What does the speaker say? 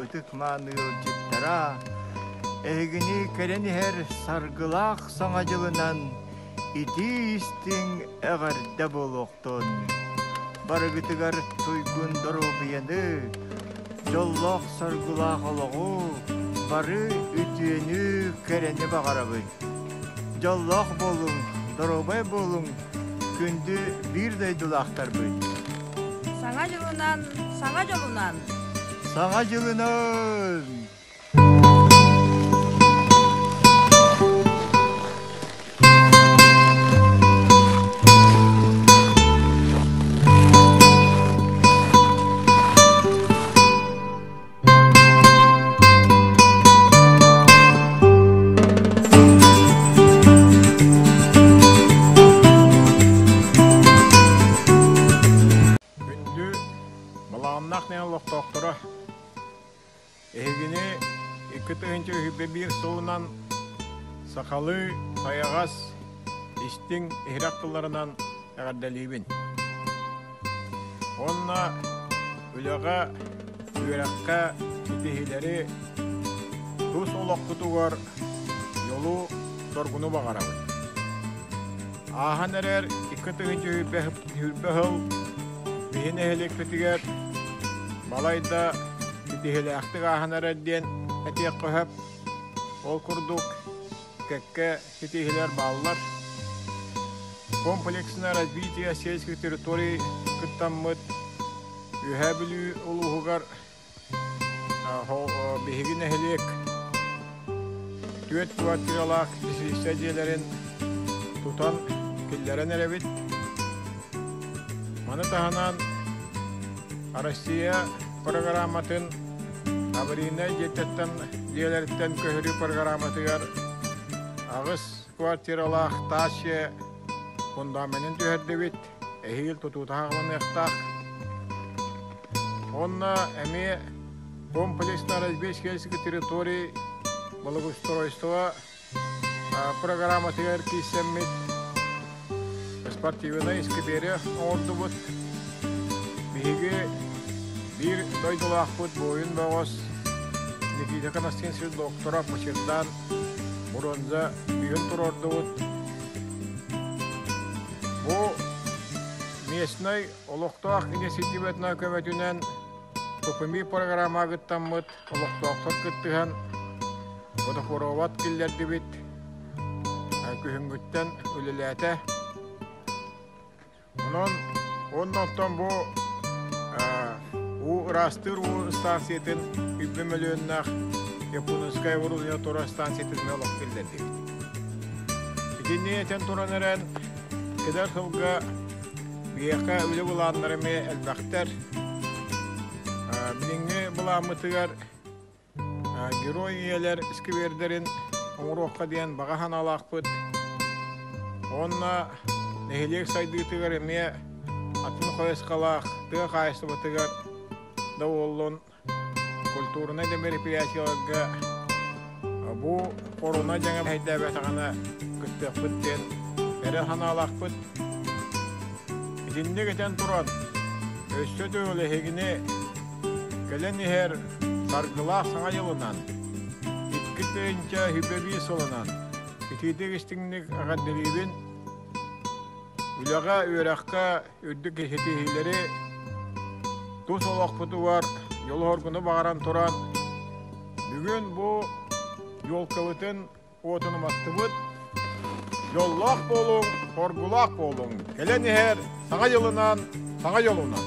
ытык-мааны ыалдьыттара, эһигини кэлэн иһэр саргылаах Саҥа дьылынан итии-истиҥ эҕэрдэ буолуохтун! Барыгытыгар туйгун доруобуйаны, дьоллоох-соргулаах олоҕу, бары үтүөнү, кэрэни баҕарабыт! Дьоллоох буолуҥ, доруобай буолуҥ, күндү биир дойдулаахтарбыт! Саҥа дьылынан, саҥа дьолунан! Саҥа дьылынан! Күндү Балаҕаннаах нэһилиэк олохтоохторо, эһигини 2021 сылынан сахалыы сайаҕас, истиҥ, иһирэх тылларынан эҕэрдэлиибин. Уонна үлэҕэ, үөрэххэ ситиһиилэри, тус олохпутугар дьолу-соргуну баҕарабын. Ааһан эрэр 2020 сыл биһи нэһилиэкпитигэр балайда ситиһиилээхтик ааһан эрэр диэн этиэххэ сөп. Ол курдук кэккэ ситиһиилэр бааллар. Комплексное развитие сельских территорий кыттаммыт Үөһээ Бүлүү улууһугар биһиги нэһилиэк түөрт квартиралаах килииссэ дьиэлэрин тутан киллэрэн эрэбит. Маны таһынан Россия программатын аварийнай дьиэттэн дьиэлэриттэн көһөрүү программатыгар аҕыс квартиралаах таас дьиэ фундаменын түһэрдибит. Эһиил тутуута хааланыахтаах. Уонна эмиэ комплексно развитие территорий благоустройства программатыгар киирсэммит спортивнай искибиэри оҥордубут. Биһиги биир дойдулаахпыт буойун бөҕөс Никита Константинович доктора Пучердаан бронза бүүһүн туруордубут. Бу местнай олохтоох инициативатынан көмөтүнэн ППМИ программаҕа кыттаммыт олохтоохтор кыттыһан водопровод киллэрдибит, күһүҥҥүттэн үлэлээтэ. Онон уонна оттон бу уу ыраастыыр уу станциятын үбү мөлүйүөннээх Якутская оборудование турар станциятын эмиэ олох киллэрдибит. Итинни этэн туран эрэн, кэлэр сылга биһиэхэ үлэ былааннара эмиэ элбэхтэр. Билиҥҥи былааммытыгар Герой ийэлэр сквердэрин оҥоруохха диэн баҕа санаалаахпыт. Уонна нэһилиэк сайдыытыгар эмиэ атын хайысхалаах тыа хаһаайыстыбатыгар да буоллун культурнай да мероприятиеларга бу хоруна дьаҥа мэһэйдээбэтэҕинэ кыттыахпыт диэн эрэл санаалаахпыт. Итинник этэн туран, өссө төгүл эһигини Кэлэн иһэр саргылаах Саҥа дьылынан, 2021 сылынан итиитик истиҥник эҕэрдэлиибин! Үлэҕэ, үөрэххэ үрдүк ситиһиилэри, тус олохпутугар дьолу-соргуну баҕаран туран, бүгүн бу елкабытын уотун уматтыбыт. Дьоллоох буолуҥ, хоргулаах буолуҥ! Кэлэн иһэр Саҥа дьылынан, саҥа дьолунан!